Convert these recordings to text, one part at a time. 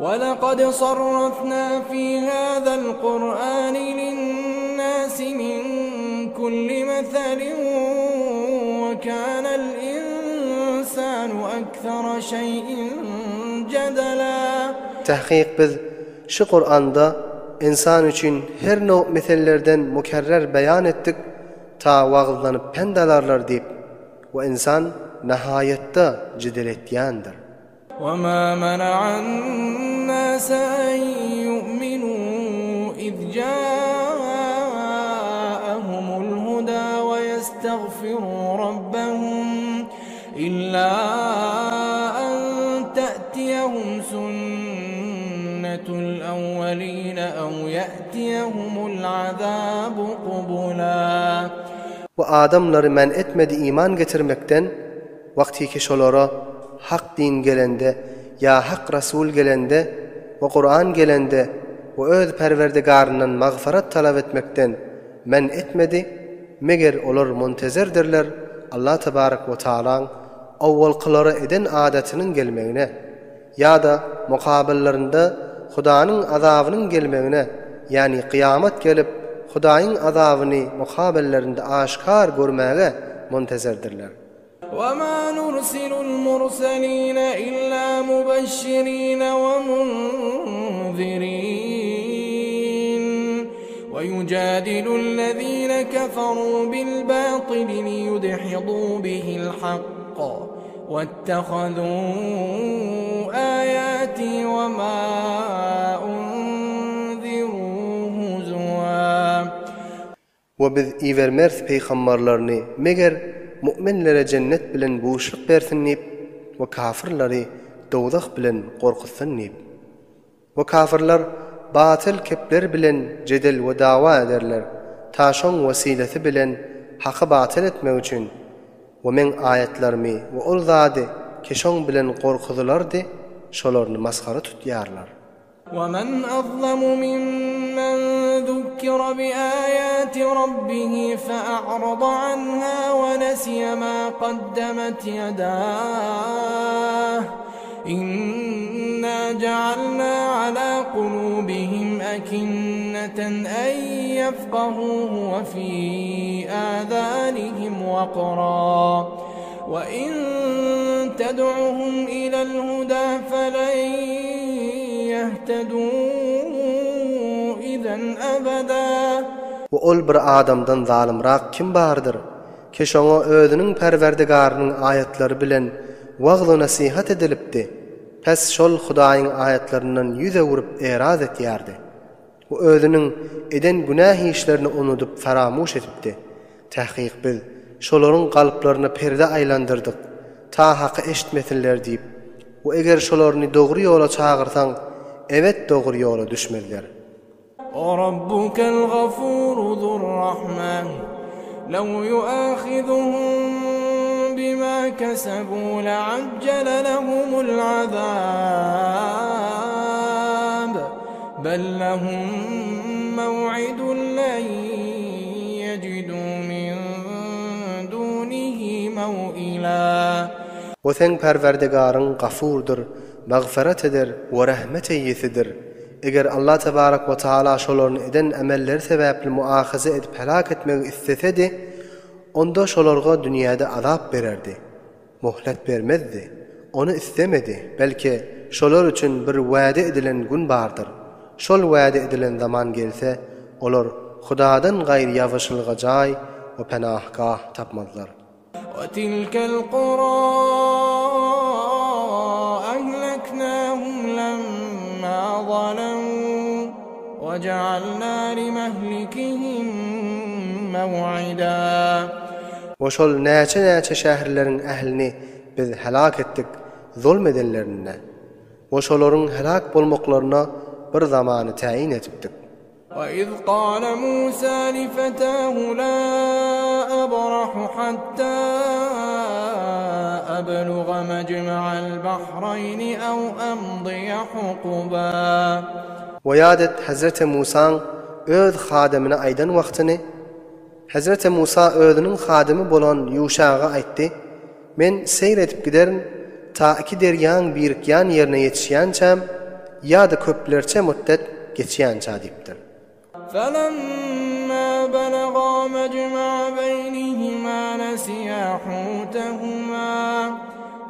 Walakad sarrafna fi hazal Kur'ani linnasi min kulli meselin we kanal insanu ekfera şeý'in jedela. Tahkyk biz şu Kur'anda ynsan üçin her nowg mesellerden mükerrer beýan etdik, ta wagyzlanyp pent alarlar diýip, we ynsan nahaýatda jedel etýändir. وما منع الناس أن يؤمنوا إذ جاءهم الهدى ويستغفروا ربهم إلا أن تأتيهم سنة الأولين أو يأتيهم العذاب قبلا. We adamlary men etmedi iman getirmekden, Wagtyky şolara hak din gelende ýa hak rasul gelende we Kuran gelende we öz Perwerdigaryndan magfyrat talap etmekden men etmedi, meger olar muntezerdirler Allah tebarek we taalaň owalkylara eden adatynyň gelmegine. Ýa-da mukabyllarynda Hudanyň azabynyň gelmegine, ýagny kyýamat gelip, Hudaýyň azabyny mukabyllarynda aşgär görmäge muntezerdirler. وَمَا نُرْسِلُ الْمُرْسَلِينَ إِلَّا مُبَشِّرِينَ وَمُنذِرِينَ وَيُجَادِلُ الَّذِينَ كَفَرُوا بِالْبَاطِلِ لِيُدْحِضُوا بِهِ الْحَقَّ وَاتَّخَذُوا آيَاتِي وَمَا أُنذِرُوا هُزُوًا. We biz ibermeris pygambarlaryny meger mu'minlere jennet bilen buşluk bersin diýip we kafyrlary dowzah bilen gorkuzsyn diýip. We kafyrlar batyl kepler bilen jedel we dawa ederler, ta şoň wesilesi bilen haky batyl etmek üçin, we meň aýatlarymy we ol zady ki şoň bilen gorkuzylardy, şolaryny masgara tutýarlar. وَمَنْ أَظْلَمُ مِمَّنْ ذُكِّرَ بِآيَاتِ رَبِّهِ فَأَعْرَضَ عَنْهَا وَنَسِيَ مَا قَدَّمَتْ يَدَاهُ إِنَّا جَعَلْنَا عَلَى قُلُوبِهِمْ أَكِنَّةً أَنْ يَفْقَهُوهُ وَفِي آذَانِهِمْ وَقْرًا وَإِنْ تَدْعُهُمْ إِلَى الْهُدَى فَلَنْ يَهْتَدُوا إِذًا أَبَدًا. We ol bir adamdan zalymrak kim bardyr, ki şoňa özüniň Perwerdigarynyň aýatlary bilen wagz-u-nesihat edilipdi, pes şol Hudaýyň aýatlaryndan ýüz öwrüp eraz etýärdi we özüniň eden günäh işlerini unudyp faramuş edipdi. Tahkyk biz şolaryň kalplaryna perde aýlandyrdyk, ta haky eşitmesinler diýip we eger şolaryny dogry ýola çagyrsaň, ebet dogry ýola düşmezler. وَرَبُّكَ الْغَفُورُ ذُو الرَّحْمَةِ لَوْ يُؤَاخِذُهُم بِمَا كَسَبُوا لَعَجَّلَ لَهُمُ الْعَذَابَ بَل لَّهُم مَّوْعِدٌ لَّن يَجِدُوا مِن دُونِهِ مَوْئِلًا. We seň Perwerdigaryň Gafurdyr, magfyrat eder we rehmet eýesidir. Eger Allah tebarek we taala şolaryny eden emelleri sebäpli muahaza edip helak etmegi islesedi, onda şolarga dünýäde azap bererdi, muhlet bermezdi. Ony islemedi, belki şolar üçin bir wäde edilen gün bardyr. Şol wäde edilen zaman gelse, olar Hudadan gaýry ýabyşylga jaý we penahgah tapmazlar. وَتِلْكَ الْقُرَى أَهْلَكْنَاهُمْ لَمَّا ظَلَمُوا وَجَعَلْنَا لِمَهْلِكِهِمْ مَوْعِدًا. We şol näçe-näçe şäherleriň ählini biz helak etdik zulm edenlerinde. We şolaryň helak bolmaklaryna bir zamany täýin edipdik. وَإِذْ قَالَ مُوسَى لِفَتَاهُ لَا أَبْرَحُ حَتَّى أَبْلُغَ مَجْمَعَ الْبَحْرَيْنِ أَوْ أَمْضِيَ حُقُبًا. We ýat et Hezreti Musaň öz hadymyna aýdan wagtyny, Hezreti Musa özüniň hadymy bolan Ýuşaga aýtdy, Men seýr edip giderin, ta iki derýaň birikýän ýerine ýetişýänçäm. ýa-da köplerçe mutdet geçýänçä diýipdir. Felemma belaga mejma'a beýnihima nesiýa hutehuma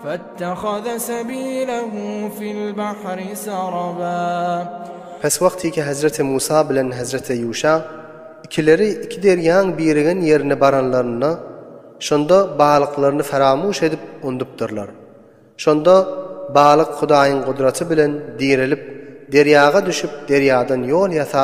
fettehaze sebilehu fil bahri seraba. Pes wagty ki Hezreti Musa bilen Hezreti Ýuşa ikileri iki derýaň birigen ýerine baranlarynda, şonda balyklaryny feramuş edip undupdyrlar. Şonda balyk Hudaýyň gudraty bilen direlip, derýaga düşüp, derýadan ýol ýasap.